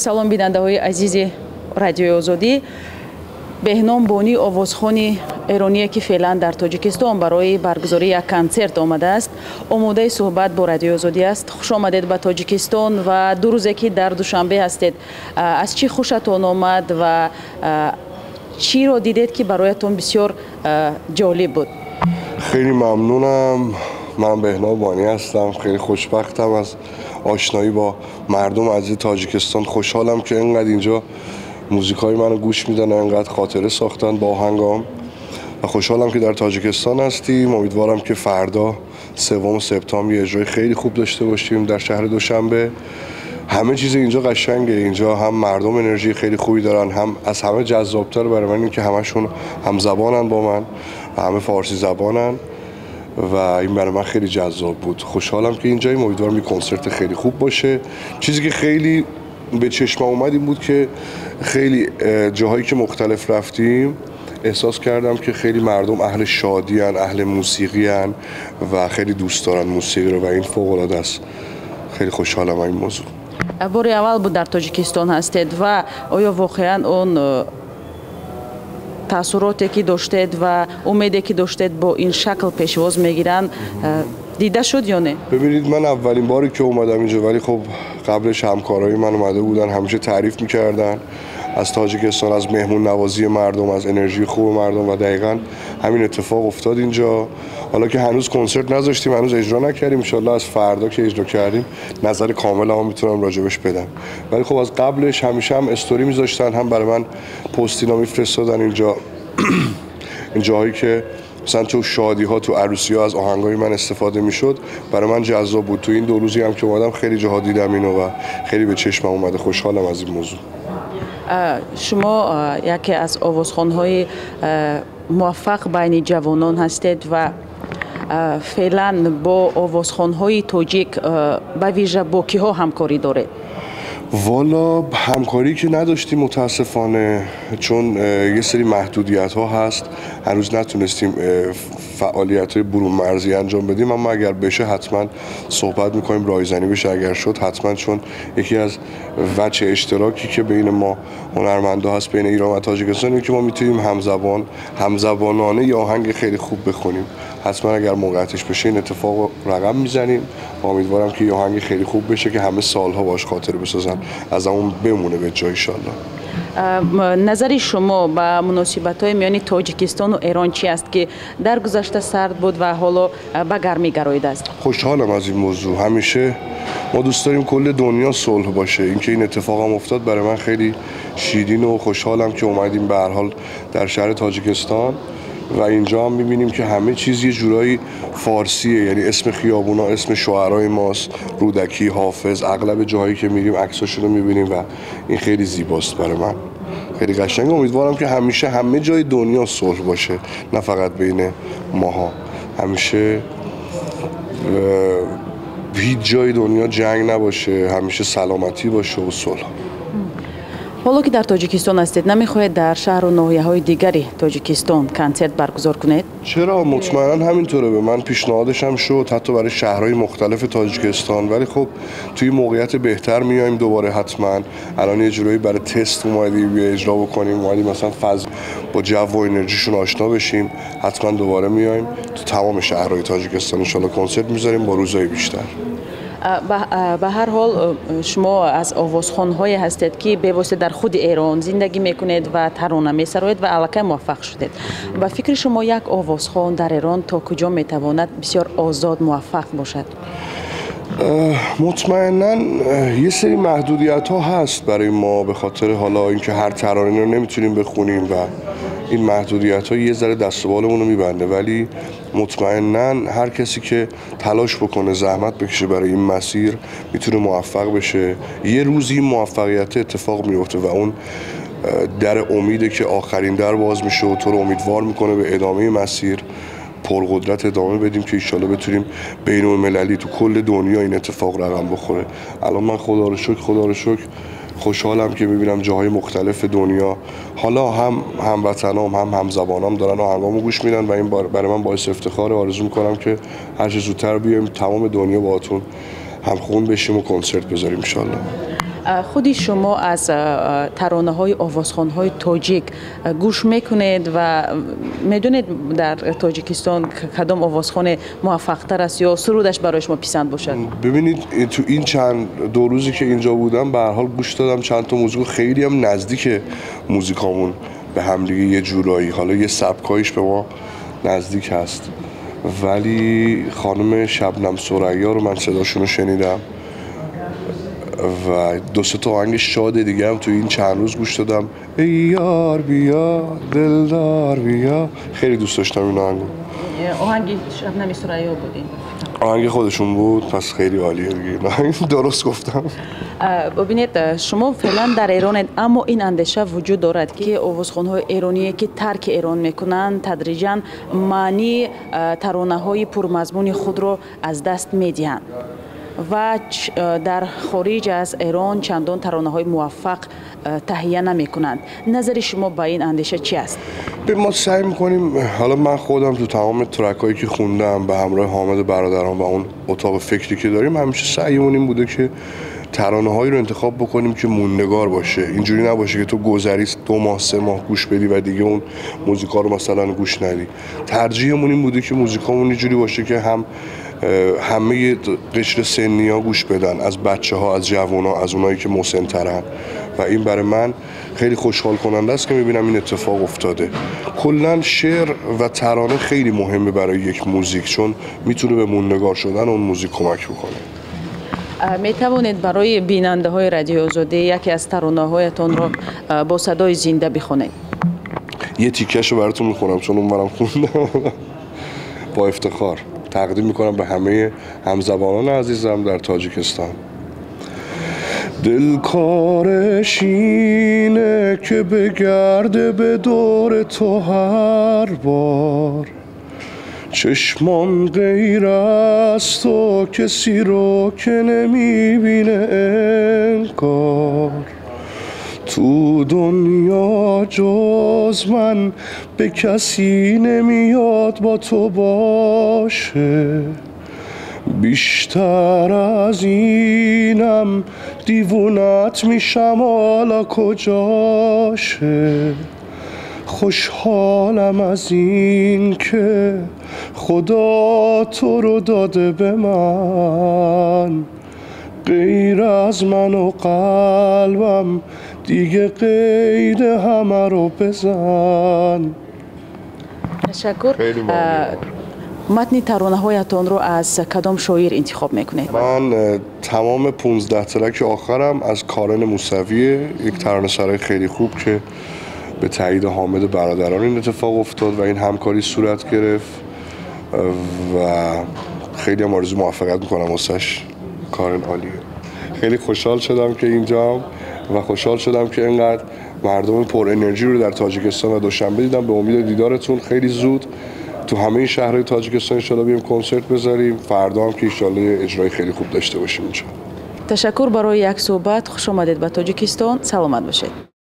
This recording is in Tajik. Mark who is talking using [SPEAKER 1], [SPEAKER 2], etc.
[SPEAKER 1] Салом, бинандаҳои азизи Радиои Озодӣ. Беҳном Бонӣ, овозхони эроние, ки феълан дар Тоҷикистон барои баргузории як консерт омадааст, омодаи суҳбат бо Радиои Озодӣ аст. Хуш омадед ба Тоҷикистон ва 2 рӯзе ки дар Душанбе ҳастед, аз чӣ хушатон омад ва чиро дидед, ки бароятон бисёр ҷолиб буд?
[SPEAKER 2] خیلی ممنونم. من بهنام بانی هستم. خیلی خوشبختم از آشنایی با مردم عزیز تاجیکستان. خوشحالم که اینقدر اینجا موزیکای منو گوش میدن و اینقدر خاطره ساختن با آهنگام و خوشحالم که در تاجیکستان هستیم. امیدوارم که فردا سوم سپتامبر یه اجرای خیلی خوب داشته باشیم در شهر دوشنبه. همه چیز اینجا قشنگه. اینجا هم مردم انرژی خیلی خوبی دارن، هم از همه جذابتر برای من این که همشون هم زبانن با من و همه فارسی زبانن و این برای من خیلی جذاب بود. خوشحالم که اینجاییم. امیدوارم یه کنسرت خیلی خوب باشه. چیزی که خیلی به چشمم اومد این بود که خیلی جاهایی که مختلف رفتیم، احساس کردم که خیلی مردم اهل شادی هن، اهل موسیقی هن و خیلی دوست دارن موسیقی رو و این فوق العاده است. خیلی خوشحالم این موضوع.
[SPEAKER 1] Бори аввал буд дар Тоҷикистон ҳастед ва оё воқеан он таассуроте, ки доштед, ва умеде, ки доштед, бо ин шакл пешвоз мегиранд, дида шуд ё не?
[SPEAKER 2] ببینید، من اولین باری که اومدم اینجا، ولی خب قبلش همکارای من اومده بودن، همیشه تعریف میکردن از تاجیکستان، از مهمون نوازی مردم، از انرژی خوب مردم و دقیقا همین اتفاق افتاد اینجا. حالا که هنوز کنسرت نذاشتیم، هنوز اجرا نکردیم، انشالله از فردا که اجرا کردیم نظر کامل هم میتونم راجبش بدم. ولی خب از قبلش همیشه هم استوری میذاشتن، هم برای من پست اینا میفرستادن. اینجا این جاهایی که مثلا تو شادی ها، تو عروسی ها از آهنگای من استفاده میشد، برای من جذاب بود. تو این 2 روزی هم که اومدم خیلی جاها دیدم اینو و خیلی به چشمم اومده. خوشحالم از این موضوع.
[SPEAKER 1] Шумо яке аз овозхонҳои муваффақ байни ҷавонон ҳастед ва феълан бо овозхонҳои тоҷик, ба вижа бо киҳо ҳамкорӣ доред?
[SPEAKER 2] والا همکاری که نداشتیم متاسفانه، چون یه سری محدودیت ها هست، هنوز نتونستیم فعالیت های برون مرزی انجام بدیم. اما اگر بشه حتما صحبت میکنیم، رایزنی بشه اگر شد حتما، چون یکی از وجه اشتراکی که بین ما هنرمندا هست، بین ایران و تاجیکستان، اینه که ما میتونیم همزبان همزبانانه یه آهنگ خیلی خوب بخونیم. حتما اگر موقعیتش بشه این اتفاق رو رقم میزنیم و امیدوارم که یه آهنگ خیلی خوب بشه که همه سالها باش خاطره بسازن، ازمون بمونه به جای ایشالله.
[SPEAKER 1] Назари шумо ба муносибатҳои миёни Тоҷикистону Эрон чӣ аст, ки дар гузашта сард буд ва ҳоло ба гармӣ гароидааст?
[SPEAKER 2] خوشحالم از این موضوع. همیشه ما دوست داریم کل دنیا صلح باشه. اینکه این اتفاق هم افتاد برای من خیلی شیرین و خوشحالم که اومدیم به هر حال در شهر تاجیکستان و اینجا هم میبینیم که همه چیز یه جورایی فارسیه، یعنی اسم خیابونا اسم شعرای ماست، رودکی، حافظ. اغلب جاهایی که میریم عکساشون رو میبینیم و این خیلی زیباست، برای من خیلی قشنگ. امیدوارم که همیشه همه جای دنیا صلح باشه، نه فقط بین ماها. همیشه هیچ جای دنیا جنگ نباشه، همیشه سلامتی باشه و صلح.
[SPEAKER 1] Ҳоло ки дар Тоҷикистон ҳастед, намехоҳед дар шаҳру ноҳияҳои дигари Тоҷикистон консерт баргузор кунед?
[SPEAKER 2] چرا، مطمئنا همینطوره. به من پیشنهادش هم شد، حتی برای شهرهای مختلف تاجیکستان، ولی خب توی موقعیت بهتر میایم دوباره حتما. الان یه جورایی برای تست اومدیم، یه اجرا بکنیم اومدیم، مثلا فضا با جو و انرژیشون آشنا بشیم. حتما دوباره میایم، تو تمام شهرهای تاجیکستان انشالله کنسرت میذاریم با روزهای بیشتر.
[SPEAKER 1] Ба ҳар ҳол, шумо аз овозхонҳое ҳастед, ки бевосита дар худи Эрон зиндагӣ мекунед ва тарона месароед ва аллакай муваффақ шудед. Ба фикри шумо, як овозхон дар Эрон то куҷо метавонад бисёр озод муваффақ бошад?
[SPEAKER 2] مطمئنا یه سری محدودیت ها هست برای ما، به خاطر حالا اینکه هر ترانه رو نمیتونیم بخونیم و این محدودیت ها یه ذره دست و بالمون رو میبنده. ولی مطمئنا هر کسی که تلاش بکنه، زحمت بکشه برای این مسیر، میتونه موفق بشه. یه روزی این موفقیت اتفاق میفته و اون در امیده که آخرین در باز میشه و تو رو امیدوار میکنه به ادامه مسیر، پرقدرت ادامه بدیم که ایشالا بتونیم بین المللی تو کل دنیا این اتفاق رقم بخوره. الان من خدا رو شکر، خدا رو شکر، خوشحالم که میبینم جاهای مختلف دنیا حالا هم هموطنام هم همزبانام دارن آهنگامو گوش میدن و این برای من باعث افتخاره. آرزو میکنم که هر چه زودتر بیایم تمام دنیا باهاتون همخون بشیم و کنسرت بذاریم انشالله.
[SPEAKER 1] Худи шумо аз таронаҳои овозхонҳои тоҷик гӯш мекунед ва медонед, дар Тоҷикистон кадом овозхоне муваффақтар аст ё сурудаш барои шумо писанд бошад?
[SPEAKER 2] ببینید، تو این چند دو روزی که اینجا بودم، به هر حال گوش دادم چند تا موزیک. خیلی هم نزدیک موزیکامون به هم دیگه، یه جورایی حالا یه سبکایش به ما نزدیک هست، ولی خانم شبنم ثریا رو من صداشون رو شنیدم و دو سه تا آهنگ شاد دیگه هم تو این چند روز گوش دادم. ای یار بیا، دلدار بیا، خیلی دوست داشتم این آهنگو.
[SPEAKER 1] آهنگ شبنم ثریا بود این.
[SPEAKER 2] آهنگ خودشون بود، پس خیلی عالیه دیگه. درست گفتم؟
[SPEAKER 1] ببینید، شما فعلا در ایرانید، اما این اندیشه وجود دارد که овозхонҳои эроние ки тарки Эрон мекунанд، тадриҷан маънии таронаҳои пурмазмуни худро аз даст медиҳанд ва дар хориҷ аз Эрон чандон таронаҳои муваффақ таҳия намекунанд. Назари шумо ба ин андеша чи аст?
[SPEAKER 2] ما سعی میکنیم، حالا من خودم تو تمام track هایی که خوندم به همراه حامد برادران و اون اتاق فکری که داریم، همیشه سعیمون این بوده که ترانه هایی رو انتخاب بکنیم که موندگار باشه. اینجوری نباشه که تو گذری 2 ماه 3 ماه گوش بدی و دیگه اون موزیکا رو مثلا گوش ندی. ترجیحمون این بوده که موزیکامون اینجوری باشه که هم همه قشر سنی ها گوش بدن، از بچه ها، از جوان ها، از اونایی که مسنترن، و این برای من خیلی خوشحال کننده است که میبینم این اتفاق افتاده. کلا شعر و ترانه خیلی مهمه برای یک موزیک، چون میتونه به موندگار شدن اون موزیک کمک بکنه.
[SPEAKER 1] Метавонед барои бинандаҳои Радиои Озодӣ яке аз таронаҳоятонро бо садои зинда бихонед?
[SPEAKER 2] یه تیکش رو براتون میخونم، چون اون خوندم. با افتخار تقدیم میکنم به همه همزبانان عزیزم در تاجیکستان. دل کارش اینه که بگرده به دور تو هر بار، چشمام غیر از تو کسی رو که نمیبینه انگار. تو دنیا جز من به کسی نمیاد با تو باشه، بیشتر از اینم دیوونت میشم حالا کجاشه. خوشحالم از این که خدا تو رو داده به من، غیر از من و قلبم دیگه قید همه رو بزن.
[SPEAKER 1] Ташаккур. Матни таронаҳоятонро аз кадом шоир интихоб мекунед?
[SPEAKER 2] من تمام 15 track آخرم از کارن موسویه، یک ترانه سرای خیلی خوب که به تایید حامد برادران این اتفاق افتاد و این همکاری صورت گرفت و خیلی هم آرزو موفقیت میکنم واسش. کارن عالیه. خیلی خوشحال شدم که اینجام و خوشحال شدم که اینقدر مردم پر انرژی رو در تاجیکستان و دوشنبه دیدم. به امید دیدارتون خیلی زود تو همه شهرهای تاجیکستان انشالله بیایم کنسرت بذاریم. فردا هم که انشالله اجرای خیلی خوب داشته باشیم اینجا.
[SPEAKER 1] Ташаккур барои як суҳбат. Хуш омадед ба Тоҷикистон, саломат бошед.